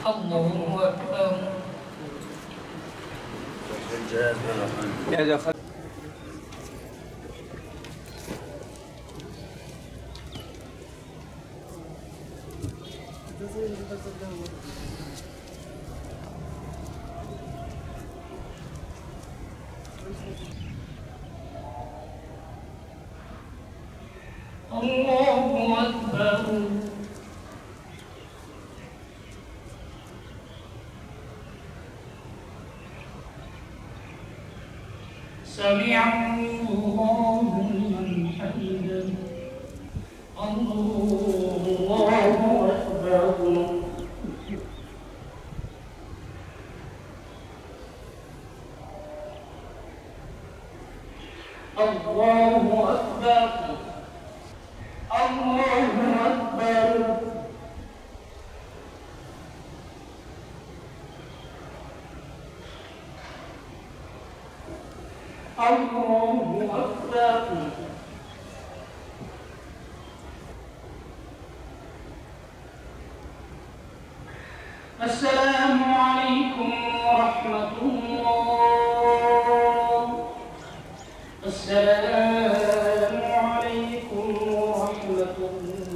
الله أكبر. الله أكبر. سمع الله لمن حمده. الله أكبر. الله أكبر. الله أكبر. الله أكبر. السلام عليكم ورحمة الله. السلام عليكم ورحمة الله.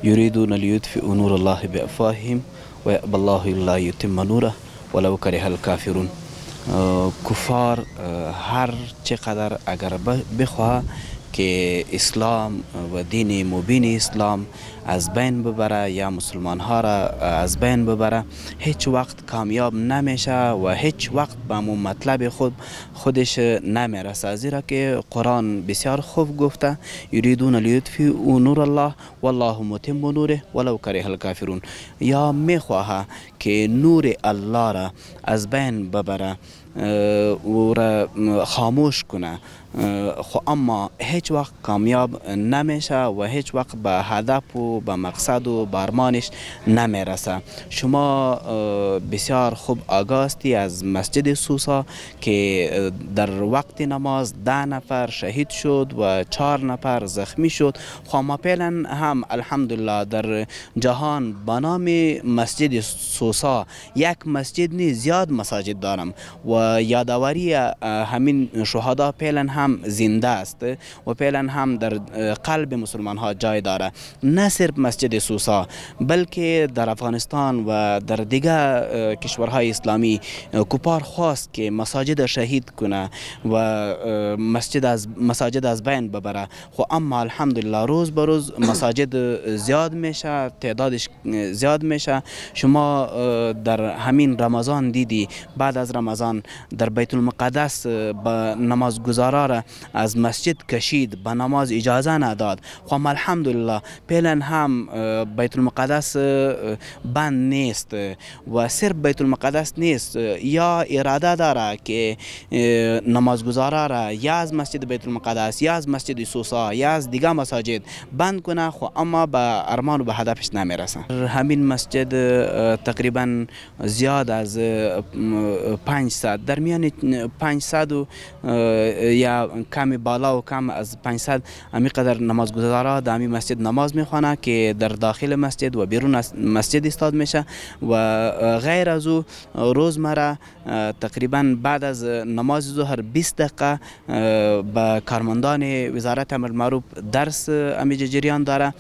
یریدون لیطفئوا نور الله بافواههم و یأبی الله الا یتم نوره ولو کره الکافرون. کفار هر چقدر اگر بخواه که اسلام و دین مبین اسلام از بین ببره یا مسلمان ها را از بین ببره، هیچ وقت کامیاب نمیشه و هیچ وقت به مطلب خودش نمیرسه، زیرا که قرآن بسیار خوب گفته یریدون لیطفئوا نور الله والله متم نوره ولو کره الکافرون. یا میخواه که نور الله را از بین ببره، او را خاموش کنه، خو اما هیچ وقت کامیاب نمیشه و هیچ وقت به هدف و به مقصد و به ارمانش نمیرسه. شما بسیار خوب آگاستی از مسجد سوسا که در وقت نماز 10 نفر شهید شد و 4 نفر زخمی شد. خو ما فعلا هم الحمدلله در جهان به نام مسجد سوسا یک مسجد نیست، زیاد مساجد دارم و یادآوری همین شهدا فعلا هم زنده است و فعلا هم در قلب مسلمان ها جای داره. نه صرف مسجد سوسا بلکه در افغانستان و در دیگر کشورهای اسلامی کفار خواست که مساجد شهید کنه و مساجد از بین ببره. خو اما الحمدلله روز به روز مساجد زیاد میشه، تعدادش زیاد میشه. شما در همین رمضان دیدی، بعد از رمضان در بیت المقدس به نمازگزارا را از مسجد کشید، به نماز اجازه نداد. خو الحمدلله فعلا هم بیت المقدس بند نیست و صرف بیت المقدس نیست، یا اراده داره که نمازگزارا را یا از مسجد بیت المقدس یا از مسجد سوسا یا از دیگه مساجد بند کنه، خو اما به ارمان و به هدفش نمیرسه. همین مسجد تقریبا زیاد از 500، در میان 500 و یا کمی بالا و کم از 500 امی قدر نمازگزارا در همین مسجد نماز میخوانه که در داخل مسجد و بیرون از مسجد استاد میشه و غیر از او روزمره تقریبا بعد از نماز ظهر 20 دقیقه به کارمندان وزارت امر معروف درس امی جریان داره.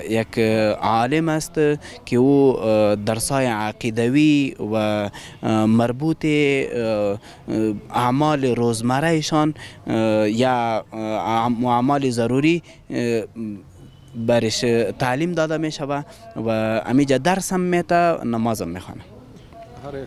یک عالم است که او درسای عقیدوی و مربوط اعمال روزمرهشان یا اعمال ضروری برش تعلیم داده می شود و امیجا درس هم میته، نماز هم میخوانه.